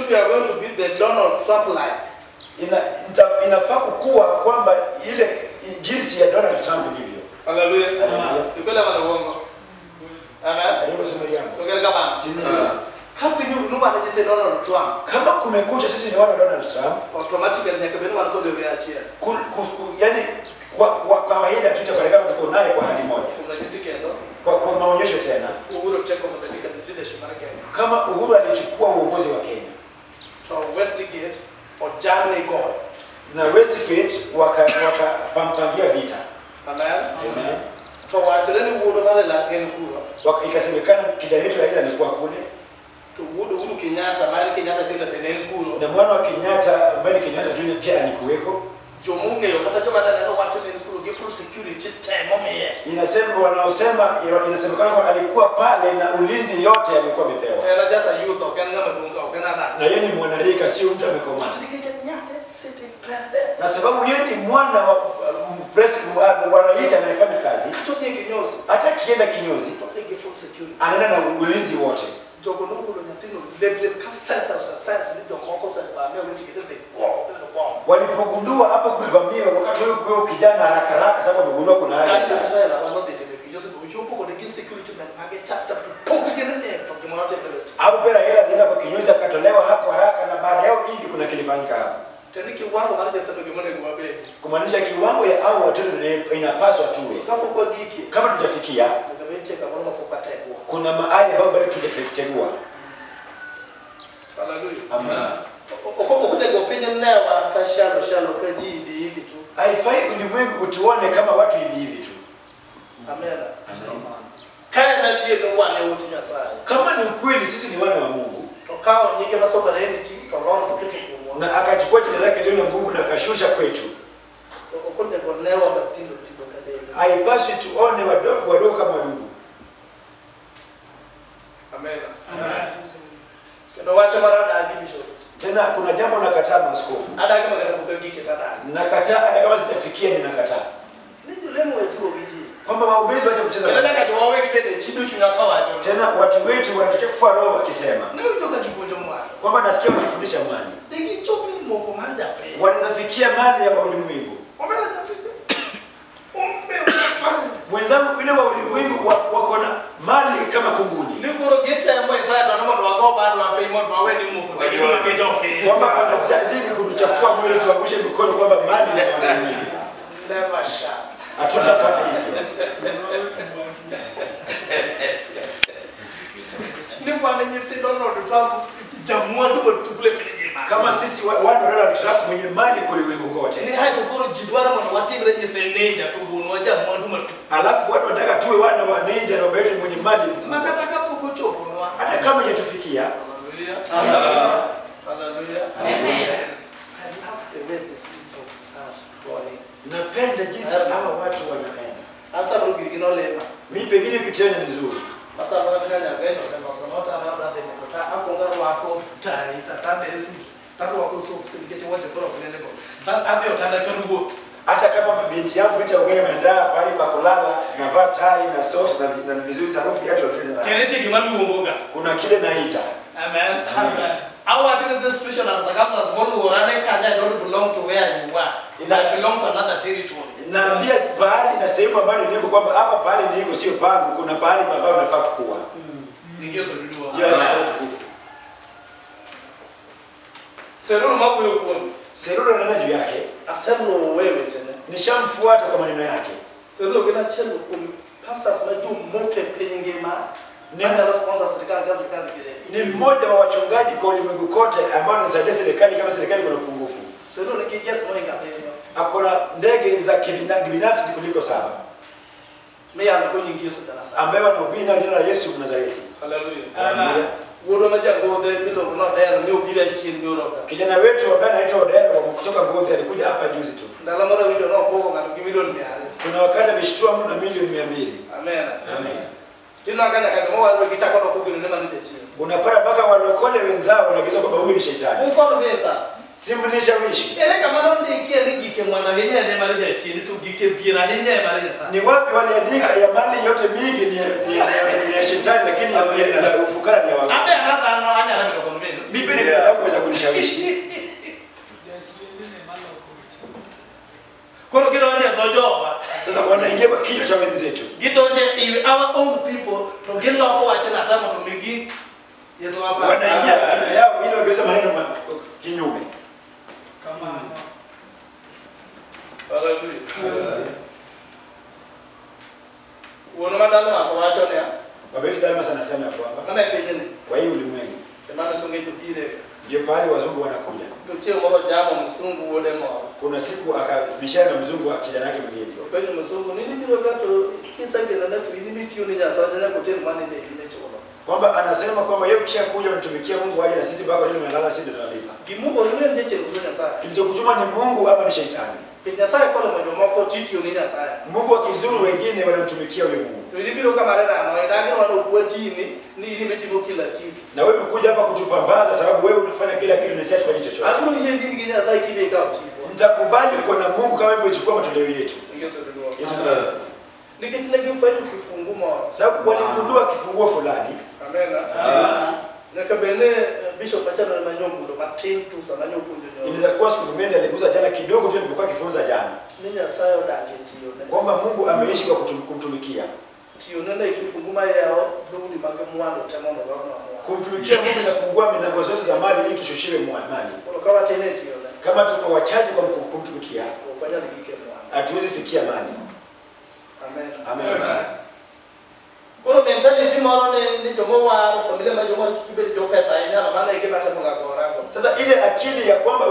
should be going to be the Donald Trump like. Inafaa kukua kwamba ile jinsi ya Donald Trump ilivyo. Hallelujah. Tukwele mana uongo. Amen. Tukwele kama. Kama ni Donald Trump. Kama kumekucha sisi ni wana Donald Trump, automatically nyakabeni wanakodo weachia. Yaani kwa kawaida tutakuwa tuko naye kwa hali moja. Kwa maonyesho tena. Uhuru take over the leadership of Kenya. Kama Uhuru alichukua uongozi wa Kenya. To Westgate or Germany God. Na Westgate wakapampangia vita. Amen. Amen. To wachireni Uhuru mara la Kenya kura. Ikasemekana kijana wetu Raila alikuwa kule. To Uhuru Kenyatta, mara Kenyatta ndio Benel kuro. Na mwana wa Kenyatta, ambaye Kenyatta Junior pia alikuweko. Jomunge yokata joma na watu ni kuro give full security time omeye. Inasema wanaosema inasemekana kwamba alikuwa pale na ulinzi yote alikuwa amepewa. Era just a youth okena madunga okena na. Na yeye ni mwanarika, sio mtu amekomaa. President. Na sababu yeye ni mwana wa president wa rais anayefanya kazi. Katoke kinyozi. Hata kienda kinyozi, full security. Anaenda na ulinzi wote. Walipogundua hapo kulivamiwa wakati huyo kijana haraka haraka sababu amegundua kuna hali. Hapo pera hela alienda kwa kinyozi akatolewa hapo haraka na baada yao hivi kuna kilifanyika hapo. Kumaanisha kiwango ya hao watoto inapaswa tuwe. Kama tutafikia kuna mahali ambapo bado tutategua. Hallelujah. Amen. Haifai ulimwengu utuone kama watu hivi hivi tu. Amen. Amen. Kama ni ukweli sisi ni wana wa Mungu. Na akachukua jina lake lilo na nguvu na akashusha kwetu. Haipaswi tuone wadogo wadogo kama wadudu. Amen. Amen. Tena kuna jambo nakataa maaskofu. Nakataa hata kama sijafikia ninakataa. Kwamba wahubiri waache kucheza. Tena watu wetu wanatuchafua roho wakisema kwamba nasikia wakifundisha mali. Wanafikia mali ya ulimwengu. Mwenzangu ile wa ulimwengu wako na mali kama kunguni. Kwamba wanajadili kutuchafua mwili tuangushe mikono kwamba mali ni ya ulimwengu. Hatutafanya hivyo. Kama sisi watu Donald Trump mwenye mali kulimwengu kote. Alafu watu wanataka tuwe wana wa ninja na baba yetu mwenye mali. Hata kama hajatufikia. Hallelujah. Hallelujah. Amen. I love the way these people are going. Napenda jinsi hawa watu wanaenda. Hasa mimi Mimi pengine kitendo ni nzuri. Sasa wanafanya ngeno sema sonota na na ndeta akonga wako tai tatande esi tatu wako so kusilikete wote bora kunene ko abio tanda karugo. Hata kama binti yangu binti ya ugali ameandaa pahali pa kulala na vaa tai na sauce na vizuri harufu yake tunaweza na. Tenete kimalu Kuna kile naita. Amen. Amen. Our doing this special and circumstances I don't belong to where you are. I belong to another territory. Naambia pahali na sehemu ambayo niko kwamba hapa pahali niko sio pangu, kuna pahali ambapo nafaa kukua. Ningeso ndio. Yesu tukufu. Serulo mabuyo kwa. Serulo nana juu yake. Aselo wewe tena. Nishamfuata kwa maneno yake. Serulo gena chelo kwa pastors maju moke penyengema. Ni mmoja wa wachungaji kwa ulimwengu kote ambao anasaidia serikali kama serikali kuna upungufu. Akona ndege za kibinafsi kuliko 7. Ambaye wanahubiri na jina la Yesu wa Nazareti. Hallelujah. Kijana wetu ambaye anaitwa Odero kutoka Ngodhe alikuja hapa juzi tu. Kuna wakati alishtua mtu na milioni 200. Amen. Amen. Unapata mpaka walokole wenzao wanageuza kwamba huyu ni shetani. Simlishawishi. Ni wapi waliandika ya mali yote mingi ni ya shetani lakini ya ufukara ni ya watu. Mimi ni binadamu waweza Anakushawishi. Koro gidonje dho jowa. Sasa wanaingia kwa kinywa cha wenzetu. Gidonje in our own people to giloko wach nata mondo migi Yesu hapa. Wanaingia kinywa yao ili wageuze maneno kinyume. Kama Hallelujah. Wuon ma Dalmas wacho niya. Baba yetu Dalmas anasema kwamba mana e pinyni. Kwa hii ulimwengu. Maana songe tupire. Ndio pale wazungu wanakuja. To chieng' moro jamo msungu wuode moro. Kuna siku akabishana na mzungu wa kijana yake mwingine. Openjo msungu nini biro ka to kisegeno ne to in mitiyo ni Nyasaye nyaka oter mani ne chulo. Kwamba anasema kwamba yeye kishakuja unatumikia Mungu aje na sisi bado tunalala sisi tunalipa. Gimugo ne ndiye chenro Nyasaye. Kilichokutuma ni Mungu ama ni shetani? Nyasaye kono jomoko titiyo ni Nyasaye. Mungu akizuru wengine wanamtumikia yule Mungu. To in biro kama rena idage wan okuwatini ni in imetimo kila kitu. Na wewe umekuja hapa kutupambaza sababu wewe unafanya kila kitu na sisi hatufanyi chochote. Abiro yie ni gi Nyasaye kibe ikawo tipo. Nitakubali kwa Mungu kama wewe umechukua matoleo yetu. Yesu Yesu. Nikech ne gifwenyo kifungu moro. Sababu waligundua kifunguo fulani. Amen. Nyaka bende Bishop Machano manyogudo matin tu sama nyopuonjo nyoyo. Inaweza kuwa siku nyingine aligusa jana kidogo tu nilipokuwa kifunza jana. Ni Nyasaye odak e tiyone. Kwamba Mungu ameishi kwa kumtumikia. Tiyone ne kifungu mayawo dhoudi mag mwandu te mondo rono. Kumtumikia Mungu inafungua milango zote za mali ili tushushiwe mali. Koro ka watin e tiyone. Kama tuko wachache kwa kumtumikia, ok wanyal gike mwandu. Hatuwezi fikia mali. Amen. Amen. Koro mentality moro ni jomowaro familia ma jomowaro kik ibed jo pesa ahinya no mano e gima temo ga gorago. Sasa ile akili ya kwamba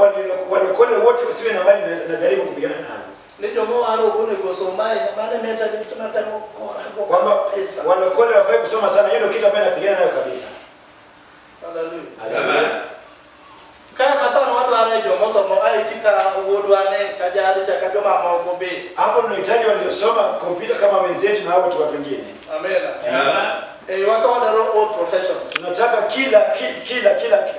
walokole wote wasiwe na mali najaribu kupigana nayo. Ni jomowaro ok onego som ahinya mano e mentality matemo gorago kwamba pesa. Walokole hawafai kusoma sana, hiyo ndio kitu ambayo napigana nayo kabisa. Hallelujah. Amen. Kaya masana wadwaro jomosomo IT ka wuodwa ne ka jali cha ka joma moko be. Hapo tunahitaji waliosoma kompyuta kama wenzetu na hao watu wengine. Amen. Eh, waka wadwaro all professions. Tunataka kila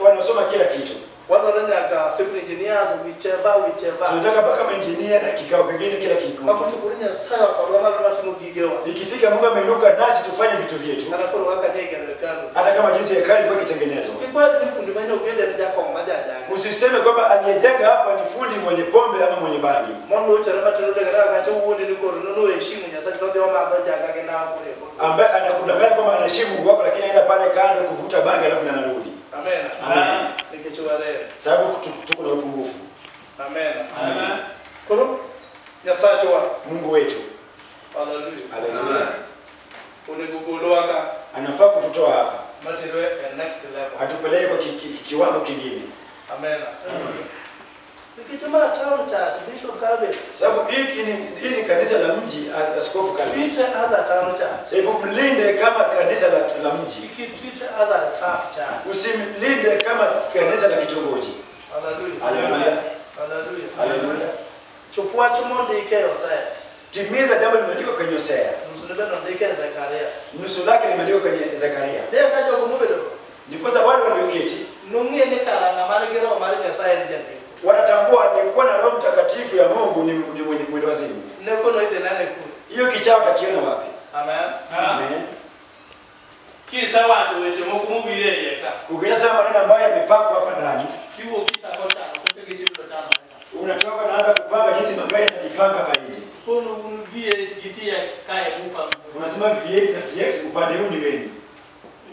wanaosoma kila kitu. Wadwaro nyaka civil engineers whichever. Tunataka mpaka engineer na kikao kingine kila kitu. Makuchukuru Nyasaye wakodwa malo matimo gigewa. Ikifika Mungu ameinuka nasi tufanye vitu vyetu. Kata koro kaka nyegero hekalu. Hata kama jinsi hekalu ilikuwa ikitengenezwa. Kikwa ni fundi mwenye ugende ni jakong majaja. Usiseme kwamba aliyejenga hapa ni fundi mwenye pombe ama mwenye bangi. Mondo uchere matendo daga kacha wuode ni koro nono heshimu Nyasaye to dhi omadho jaga gi nawo kore. Ambaye anakudanganya kwamba anaheshimu Mungu wako lakini anaenda pale kando kuvuta bangi alafu anarudi. Amen. Amen. Nikech warem. Sababu tuko na upungufu. Amen. Amen. Koro Nyasaye wa Mungu wetu. Hallelujah. Hallelujah. Onego golwa ka. Anafaa kututoa hapa. Materwe e next level. Atupeleke kwa kiwango kingine. Amen. Nikech ma town church Bishop Calvin. Sababu hii ni kanisa la mji, Askofu Calvin. Treat as a town church. Hebu mlinde kama kanisa la mji. Treat as a staff church. Usimlinde kama kanisa la kitongoji. Hallelujah. Hallelujah. Hallelujah. Hallelujah. Chop wach mondike e Hosea. Timiza jambo limeandikwa kwenye Hosea. Nusu limeandikwa Zekaria. Nusu lake limeandikwa kwenye Zekaria. Ndiyo kaja kumobedo. Ndiposa wale walioketi nong'e ni kara ng'ama nigi roho mar Nyasaye en jandiko. Wanatambua aliyekuwa na Roho Mtakatifu ya Mungu ni mwenye mwendo wazimu. Neko no idhi nane kure. Hiyo kichaa utakiona wapi? Amen. Amen. Kisewacho weche moko mowir e iye ka. Ukishasema maneno ambayo yamepakwa hapa ndani, tiwuok kichako chano kaka gitibiro chano. Unatoka naanza kupanga jinsi magari yanajipanga hapa nje. Kono un V8 gi TX kae upango. Unasema V8 na TX upande huu ni wenu.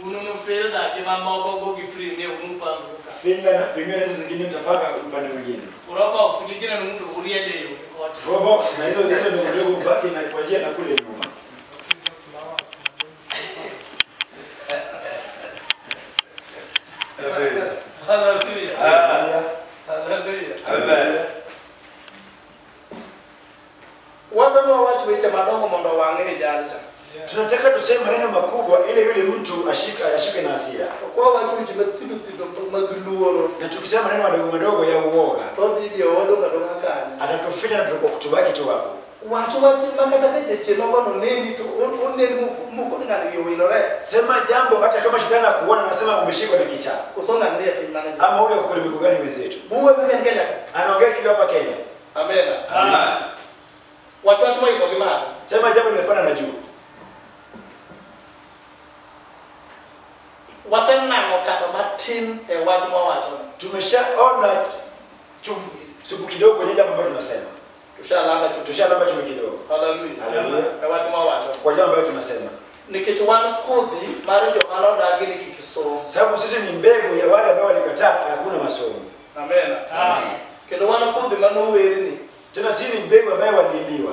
Unono Fielder gi mamoko go gi Premier unupango ka. Fielder na Premier hizo zingine mtapanga upande mwingine. Probox nyingine ni mtu uriede yo kocha. Probox na hizo ndio ndogo mbaki na kwa njia na kule nyuma. Amen. Hallelujah. Hallelujah. Amen. Wadwa wach weche madongo mondo wang'e jalcha. Tunataka tuseme maneno makubwa ili yule mtu ashike na hasira. Kwa wach weche mathindo thindo mag luoro. Na tukisema maneno madogo madogo ya uoga, to dhi odo madogo kanyo. Atatufinya na tukubaki tu hapo. Wach wach makata ka jachien ogono neni to oneni moko ni ng'ani wiye owilore. Sema jambo hata kama shetani akuona anasema umeshikwa na kichaa. Koso ng'ani nie piny mane. Ama huyo kwa miguu gani wenzetu? Buwe mwen Kenya. Anaongea kitu hapa Kenya. Amen. Amen. Wach wach moiko gi malo. Sema jambo limepanda na juu. Wasenang'o kado matin e wach mwawacho. Tumeshaona supu kidogo kwenye jambo ambalo tunasema. Tushalamba chumvi kidogo. Haleluya. Haleluya. E wach mwawacho. Kwa jambo ambalo tunasema. Nikech wan kodhi mar joma nodagi ni kik som. Sababu sisi ni mbegu ya wale ambao walikataa hakuna masomo. Amen. Kendo wan kodhi manowerni. Tena sisi ni mbegu ambayo waliimbiwa.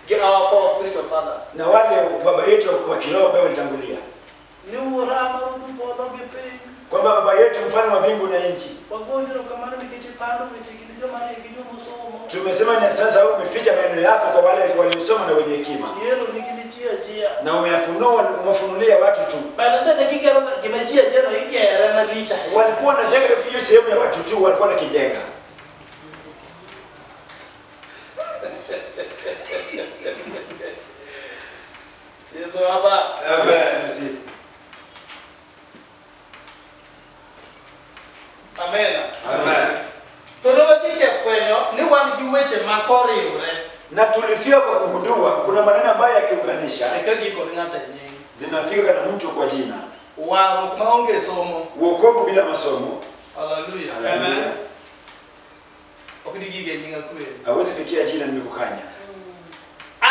Gi our four spiritual fathers. Na wale baba yetu wa kiroho ambao walitangulia. Ni wuora maruodh polo gi piny. Kwamba baba yetu mfalme wa mbingu na nchi. Wagonjwa kamano nikech ipando weche gi joma riek gi joma osomo. Tumesema ni sasa umeficha maneno yako kwa wale waliosoma na wenye hekima. Yelo nigi ni jia. Na umeyafunua, umefunulia watu tu. Baada ya gigero gima jia no igere malich ahinya. Walikuwa wanajenga hiyo sehemu ya watu tu, walikuwa wanakijenga. Yesu Baba. Amen. Amen. Amen. To nowagike fwenyo ni wan gi weche makoriwre. Na tulifia kwa kugundua kuna maneno ambayo yakiunganisha eka giko ni ng'ato e nying. Zinafika kana mtu kwa jina. Warruok maonge somo. Wokovu bila masomo. Haleluya. Amen. Ok digige nying akweri. Hawezi fikia jina nimekukanya.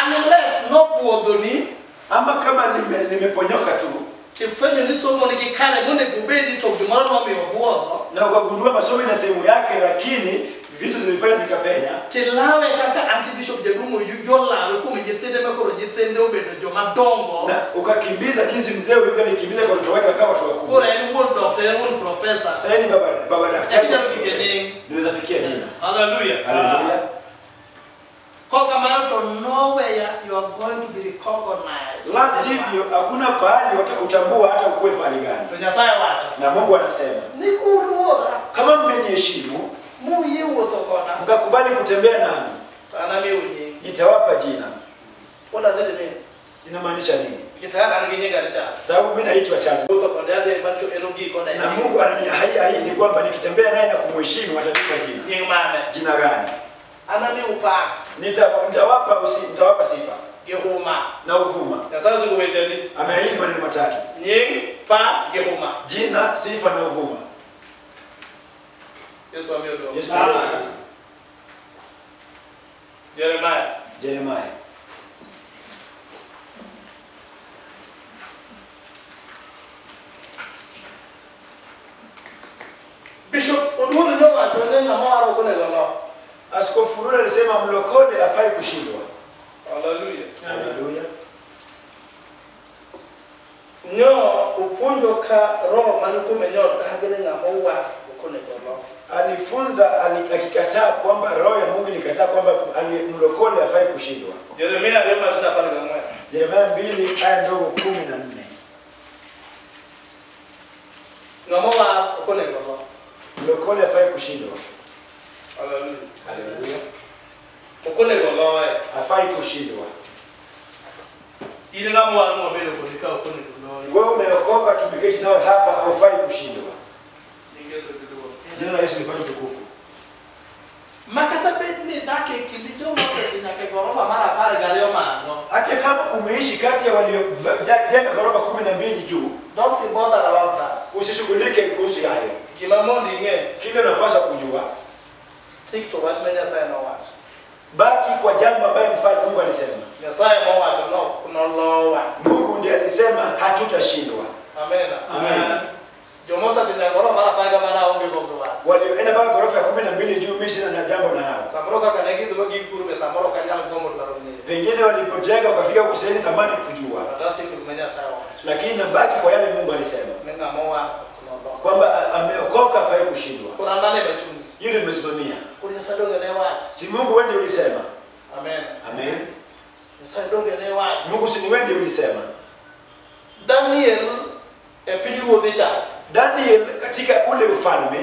Unless no puodhoni ama kama limeponyoka tu. Tifwenyo ni somo nigi kare monego obedi to gimoro nomiyo buodho. Na ukagundua masomo ina sehemu yake lakini vitu zilifanya zikapenya. Tilawe kaka Archbishop Jadumo yolawe kuom nyithinde makoro nyithinde obedo joma dongo. Na ukakimbiza jinsi mzee huyu alikimbiza kwa watoto wake wakawa watu wakubwa. Koro en wuon doctor, en wuon professor. Sasa ni baba daktari. Niweza fikia jina. Hallelujah. Hallelujah. Kwa kamano to nowhere you are going to be recognized. La sivyo hakuna pahali watakutambua hata ukuwe pahali gani. To Nyasaye wacho. Na Mungu anasema, nikuluora kama mmeniheshimu, muyi wuotho koda, mkakubali kutembea nami, anamiu nying. Nitawapa jina. What does it mean? Inamaanisha nini? Kitana an gi nyinga ni Charles. Sababu mimi naitwa Charles. Wuotho kode adhi to en ogik koda. Na Mungu ananiahidi kwamba nikitembea naye na kumheshimu atanipa jina. Nying mane? Jina gani? Anamiu pak. Nitawapa sifa. Gihuma. Na uvuma. Nyasaye osingo ni. Ameahidi maneno matatu. Nying, pak, gihuma. Jina, sifa na uvuma. Yesu amiyo duong'. Yesu amiyo. Jeremiah. Jeremiah. Bishop Oduol nowacho ni ng'ama waro ok onego lo. Askofu Lula alisema mlokole hafai kushindwa. Haleluya. Haleluya. Nyo upuonjo ka roho man kuome nyo dagi ni ng'ama owar ok onego lo. Alifunza akikataa kwamba roho ya Mungu ilikataa kwamba mlokole hafai kushindwa. Yeremia 2:14. Yeremia 2 aya ndogo 14. Ng'ama owar ok onego lo. Mlokole hafai kushindwa. Haleluya. Haleluya. Ok onego loye. Hafai kushindwa. In ng'ama owar mobedo kodi ka ok onego loye. Wewe umeokoka tumeketi nawe hapa haufai kushindwa. Yesu duong'. Jina la Yesu lipate utukufu. Makata bed ni dak e kind joma osedhi nyaka e gorofa mar 12 malo. Hata kama umeishi kati ya waliojenga gorofa 12 juu, don't be bothered about that. Usishughulike kuhusu hayo. Gima mondo ing'e, kile unapaswa kujua, stick to wach ma Nyasaye nowacho. Baki kwa jambo ambalo mfalme Mungu alisema. Nyasaye mowacho nolowa. Mungu ndiye alisema hatutashindwa. Amen. Amen. Joma osedhi nyaka gorofa mar 10 mana onge gogo wach. Walioenda mpaka gorofa ya 12 juu mimi sina na jambo na hao. Samoro kaka ne gidhi ma gipuro be samoro ok anyal gombo dwaro ng'eyo. Pengine walipojenga wakafika huko siwezi tamani kujua. But stick to Nyasaye owacho. Lakini nabaki kwa yale Mungu alisema. Ni ng'ama owar ok nolo. Kwamba ameokoka hafai kushindwa. Koro an mano ema chuny. Yule nimesimamia. Koro Nyasaye donge ne wacho. Si Mungu wewe ndiye ulisema. Amen. Amen. Nyasaye donge ne wacho. Mungu si ni wewe ndiye ulisema. Daniel e pinyruodhe cha. Daniel katika ule ufalme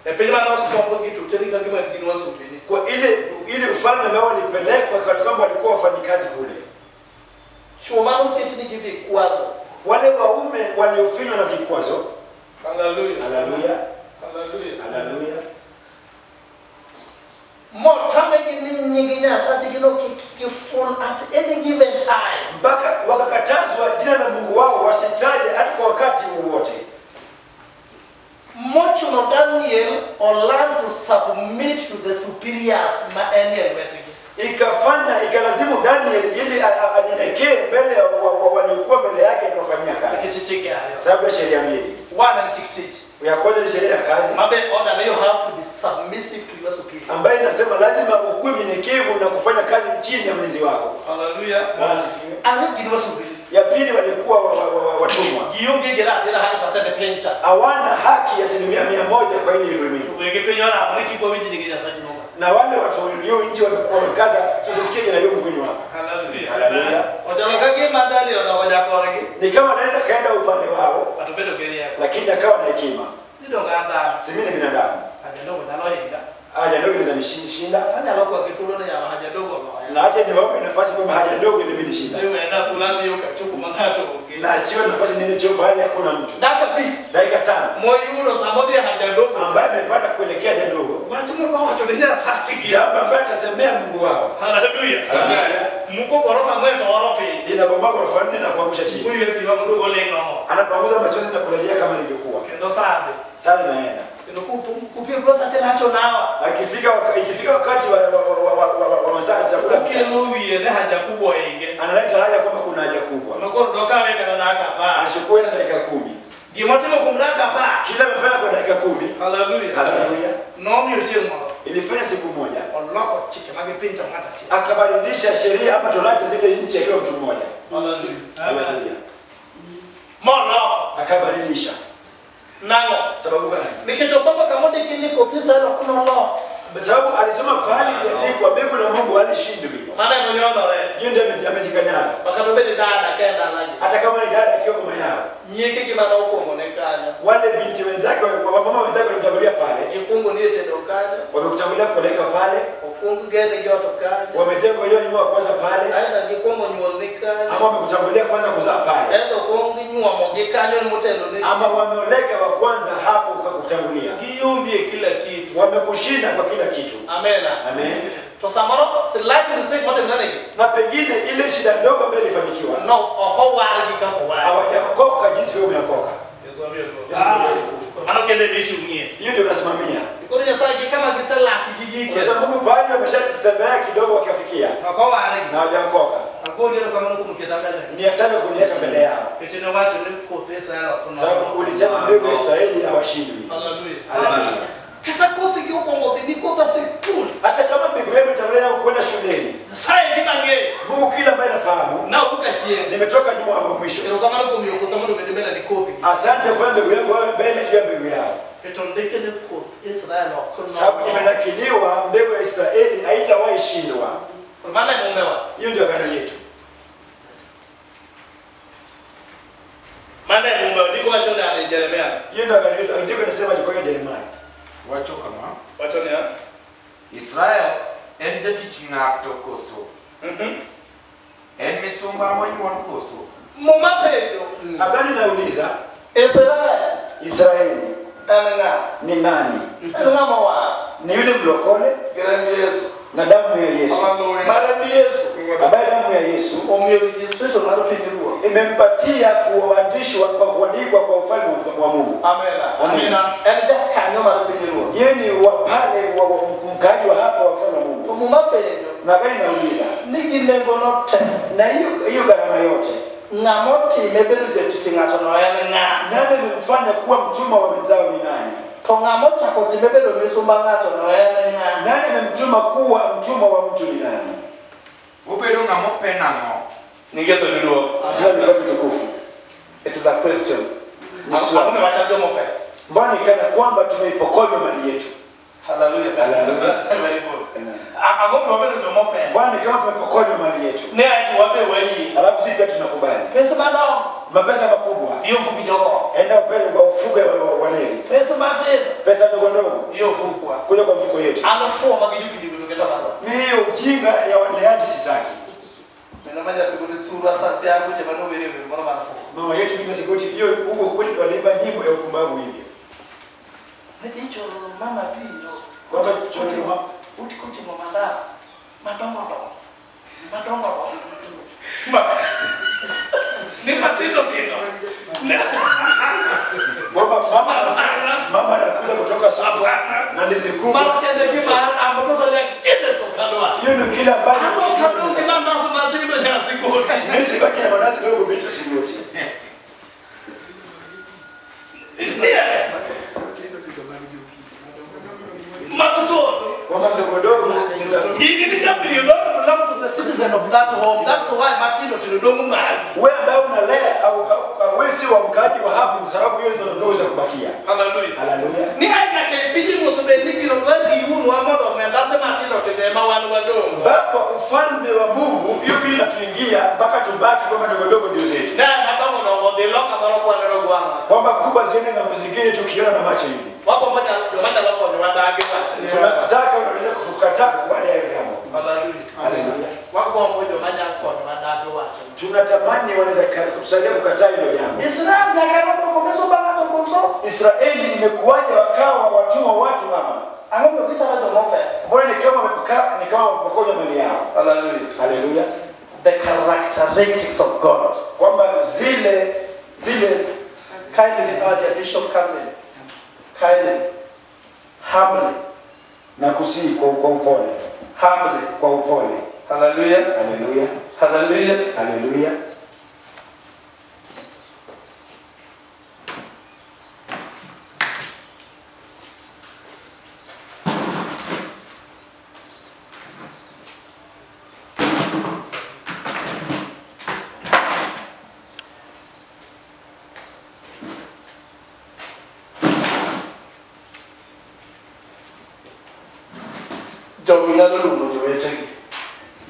e piny mane osombo gi to teri kaka gima gin wasumbini. Kwa ile ufalme ambao walipelekwa kana kwamba walikuwa wafanyikazi kule. Chwo mane oketnigi vikwazo. Wale waume waliofinywa na vikwazo. Haleluya. Haleluya. Haleluya. Haleluya. Motamegi ni nying Nyasachgi no kik gifweny faithful at any given time. Mpaka wakakatazwa jina la Mungu wao wasitaje hata kwa wakati wowote. Mochuno Daniel learn to submit to the superiors ma enie lwetgi. Ikafanya ikalazimu Daniel ili anyenyekee mbele ya waliokuwa mbele yake akifanyia kazi. Nikech chike ariyo. Sababu ya sheria mbili. One en chik tich. Ya kwanza ni sheria ya kazi Mabe order you have to be submissive to your superior. ambayo inasema lazima ukuwe mnyenyekevu na kufanya kazi chini ya mlinzi wako. Hallelujah. Bwana asifiwe. Ariyo gin wasubiri. Ya pili walikuwa watumwa. Gionge gi ratiro 100% e piny cha. Hawana haki ya 100% kwa hili ulimwengu. Wegi piny oramo ni kik wawinj nying Nyasaye Jehova. Na wale watu walio nchi wamekuwa wamekaza tusisikie jina la Mungu hapa. Hallelujah. Hallelujah. Ochalo ka gima Daniel odoko jakorgi. Ni kama anaweza kaenda upande wao But obedo gi rieko. lakini akawa na hekima. Idongo an dhano. Si mimi ni binadamu. Haja ndogo nyalo hinga. Haja ndogo inaweza nishinda. Anyalo kwa gi thuolo ni yawa haja ndogo oloya. Na acha niwape nafasi kwamba haja ndogo imenishinda. Tiwena thuolo adhi yo kachopo ma ng'ato onge. Na achiwe nafasi niende choo pahali hakuna mtu. Dakika abich. Dakika 5. Moyudo sama odhi e haja ndogo. Ambaye amepanda kuelekea haja ndogo. Wach mowacho ne Nyasachgi. Jambo ambaye atasemea Mungu wao. Hallelujah. Hallelujah. Muko gorofa ang'wen to oro piny. Inabomoa ghorofa 4 na kuangusha chini. Uywe pi maduogo ling' nono. Anapanguza machozi na kurejea kama ilivyokuwa. Kendo sande. Sala naenda. Kendo kupio sache nacho nawa. Ikifika wakati wa masaa chakula Okelo wiye ne haja kubwa inge. Analeta haya kwamba kuna haja kubwa. Nokoro dokawe kata dakika apar. Achukue na dakika 10. Gimotimo kuom dakika apar. Kila amefanya kwa dakika 10. Hallelujah. Hallelujah. Nomiyo chieng' moro. Ilifanya siku moja. Oloko chike mag piny to ng'ato achiel. Akabadilisha sheria ama torati zile nchi akiwa mtu mmoja. Hallelujah. Hallelujah. Moloko. Akabadilisha. Nang'o? Sababu gani? Nikech osomo kamondiki ni koth Israel ok nolok. Sababu alisoma pahali iliandikwa mbegu la Mungu halishindwi. Mano emonyonore. Hiyo ndio amejikanyaga. Makata obed dada ka en dalagi. Hata kama ni dada akiwa mama yao. Nyieke gi mane okuongo ne kanyo. Wale binti wenzake wa mama wenzake walimtangulia pale. Gikuongo ni e tedo kanyo. Wamekutangulia kuoleka pale. Okuong gene gi ot kanyo. Wamejenga hiyo nyumba kwanza pale. Aidha gikuongo nyuol ni kanyo. Ama wamekutangulia kwanza kuzaa pale. Aidha okuong nyuomo gi kanyo motelo ne. Ama wameoleka wa kwanza hapo kwa kutangulia. Giyombie kila kitu. Wamekushinda kwa kila kitu. Amen. Amen. To samoro slight mistake motimre negi. Na pengine ile shida ndogo ambayo ilifanyikiwa. No, ok owargi kaka owargi. Hawajaokoka jinsi wewe umeokoka. Yesu amiyo duong'. Yesu ndiye utukufu. Mano kende michung'ie. Hiyo ndio unasimamia. Koro Nyasaye gi kama giselak gi gike. Kwa sababu Mungu pale wameshatembea kidogo wakafikia. Ok owargi. Na hawajaokoka. Agoni erokamano kuom keta mbele. Ni asante kuniweka mbele yao. Nikech nowacho ni koth Israel ok nolok. Sababu ulisema mbegu ya Israeli hawashindwi. Hallelujah. Hallelujah. Kata kothgi okuongo dhi ni kotha sikul. Hata kama mbegu yenu itangulia kwenda shuleni. Nyasaye gima ng'eyo. Mungu kila ambaye anafahamu. Nawuok achien. Nimetoka nyuma hapo mwisho. Erokamano kuom miyo kotha mondo obed mbele ni kothgi. Asante kwa mbegu yangu wawe mbele juu ya mbegu yao. To ndike ni koth Israel ok nolok. Sababu imenakiliwa mbegu ya Israeli haitawahi shindwa. Mano e mumewa. Hiyo ndio agano yetu. Mano e mumewa. Ndiko wacho nade Jeremia? Hiyo ndio agano yetu. Ndiko inasema jiko ya Jeremia. Wacho kama. Wacho niya? Israel en jatich ng'ato koso? En misumba monyuol koso? Muma penjo. Agano inauliza Israel. Israeli en ng'a? Ni nani? En ng'ama war? Ni yule mlokole Gi remb Yesu. na damu ya Yesu. Mar remb Yesu. Ambaye damu ya Yesu omiyo registration mar pinyruoth. Imempatia kuandishwa kwa kuandikwa kwa ufalme wa Mungu. Amena. Amina. En jakanyo mar pinyruoth. Yeye ni wa pale wa mkaaji wa hapa wa ufalme wa Mungu. To Muma penjo. Na gani nauliza? Ni gi nengo no te. Na hiyo gharama yote. Ng'ama otime bedo jatich ng'ato no en ng'a? Nani amemfanya kuwa mtumwa wa wenzao ni nani? To ng'ama ochako time bedo misumba ng'ato no en ng'a? Nani amemtuma kuwa mtumwa wa mtu ni nani? Obedo ng'ama ope nang'o? Ni Yesu duong'. Jina la tukufu. It is a question. Ni swali. Ang'o miwacho joma ope? Mbona kana kwamba tumeipokonywa mali yetu? Hallelujah. Hallelujah. Very good. Ang'o miwabedo joma ope? Mbona kama tumepokonywa mali yetu? Ne ati wabe wayie. Alafu sisi pia tunakubali. Pesa madongo. Mapesa makubwa. Dhi ofuki joko. Enda upele kwa ufuke walevi. Pesa matin. Pesa ndogo ndogo. Dhi ofukwa. Kuja kwa mfuko yetu. An fuwo mag jopidi to kendo kado. Mimi hiyo ujinga ya waleaji sitaki. Neno maja Sigoti thurwa sasa yangu che mano were were moro mar fuwo. Mama yetu Binta Sigoti hiyo huko kwetu waliimba nyimbo ya upumbavu hivyo. Ne ichoro mama biro. Kwamba choro utimo mandazi madongo dongo. Madongo ni matindo tindo. Mama anakuja kutoka soko na ndizi kubwa. Mama kende kiba mtoto aliye sokalwa. Hiyo ndio kila ambacho hapo kabla ukitanda matindo ya sigoti. Mimi sibaki na mandazi dogo bila sigoti. Yes. Matoto. Mama mdogo dogo ni za. Hii ni jambo you don't belong to the citizen of that home. That's why matindo tindo mali. Wewe ambaye unalea au wewe si wa mkaji wa hapo sababu hiyo ndio ndogo za kubakia. Hallelujah. Hallelujah. Ni aina ke pidi mtu be nikiro lweri yunu amodo mendase matindo tindo mawanu wadogo. Mpaka ufalme wa Mungu hiyo pili tuingia mpaka tubaki kama ndogo ndogo ndio zetu. Na madogo ndogo dhiloka maroko ndogo wangu. Kwamba kubwa ziende na mzingine tukiona na macho hivi. Wako mmoja ndio wako ni wadage wacha. Tunataka unaweza kukataa kubali hayo jambo. Hallelujah. Hallelujah. Wako mmoja manya kwa wadage wacha. Tunatamani wanaweza kutusaidia kukataa hilo jambo. Israeli akarodo komeso bangato koso. Israeli imekuwaje wakawa watumwa watu mama? Angombe kita watu mope. Mbona ni kama wamepaka ni kama wamepokonya mali yao. Hallelujah. Hallelujah. The characteristics of God. Kwamba zile kindly our bishop kindly. Kindly. Humbly. Na kusihi kwa upole. Humbly. Kwa upole. Hallelujah. Hallelujah. Hallelujah. Hallelujah.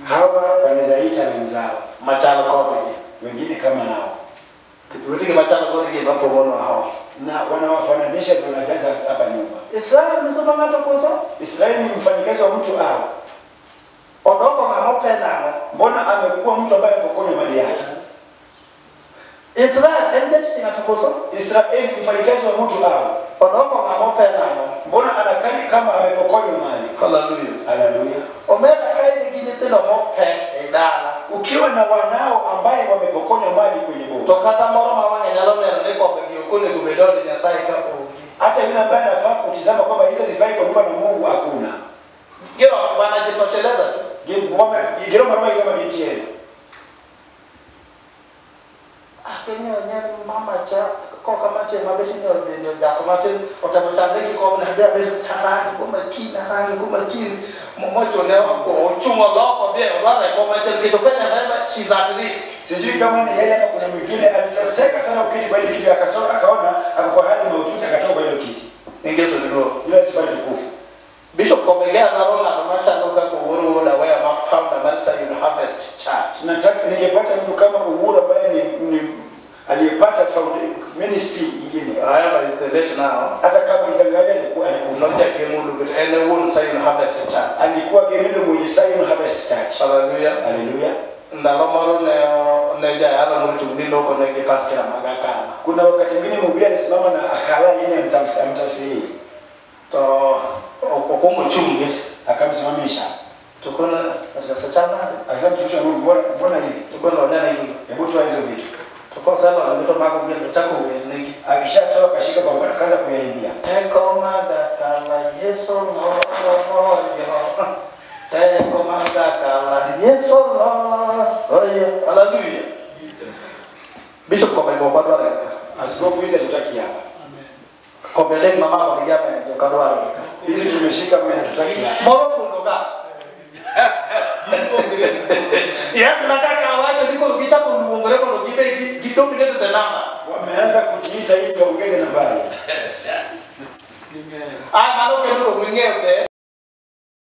Hawa wanazaita wenzao machalo kodi wengine kama hao wengine machalo kodi wapo hao na wanawafananisha na wanajaza hapa nyumba. Israeli ni soma ngato koso. Israeli ni mfanyikazi wa mtu hao. Odoko mamope nao. Mbona amekuwa mtu ambaye apokonya mali yake? Israeli ndiye ngatokoso. Israeli ni mfanyikazi wa mtu hao. Odoko mamope nao. Mbona anakani kama amepokonywa mali? Hallelujah. Hallelujah. Omera kaili gine mope edala. Ukiwa na wanao ambaye wamepokonywa mali kwenye boma. Tokata moro mawange nyalo neno ni kombe giokone gubedoni Nyasaye ka onge. Hata yule ambaye anafaa kutizama kwamba hizo zifai kwa nyumba na Mungu hakuna. Gero wanajitosheleza tu. Gero mara kama BTN. Akenyo nyen mama cha ko kama che mabeti nyo nyo jasoma che otamo chande ki ko na dia be charangi ko makina rangi ko makini mmoja leo ochungo loko dia wala ko macho kitu fanya baba she's at risk. Sijui kama ni yeye ama kuna mwingine aliteseka sana ukiti kwa ile kitu akasoma akaona akakuwa hali mahututi akatoka kwa ile kiti. Ningezo ndio. Ile sifa tukufu. Bishop Komegea na Roma na macha loka Uhuru na wewe ma founder man Zion Harvest Church. Nataka ningepata mtu kama Uhuru ambaye ni aliyepata ministry nyingine. However is the late now. Hata kama itangalia alikuwa alikufa. Not Gemulu but anyone Zion Harvest Church. Alikuwa Gemulu mwenye Zion Harvest Church. Hallelujah. Hallelujah. Ndalo moro ne jayalo mruchungni loko ne gipatkira magakana. Kuna wakati mwingine mhubiri alisimama na akala yeye amtafsiri. To okomo chunge akamsimamisha. Tukona katika sachana akasema mtumishi wa Mungu mbona hivi? Tukona wanyana hivi. Hebu toa hizo vitu. Tuko sala na mtu mako ngendo chako wengi. Akishatoa akashika kwa mkono akaanza kuyaimbia. Teko magakala Yesu lo lo yo. Teko magakala Yesu lo. Oye, haleluya. Bishop Kombe kwa dwareka. Askofu hizi hatutaki hapa. Amen. Kombe mama kwa ligame ndio kadwareka. Hizi tumeshika mimi hatutaki hapa. Moro kundoka. Yes, nataka wacho niko kicha kunduongere kwa gibe gidominate the number. Wameanza kujiita ili waongeze nambari. Ah, mano kendo mwingine.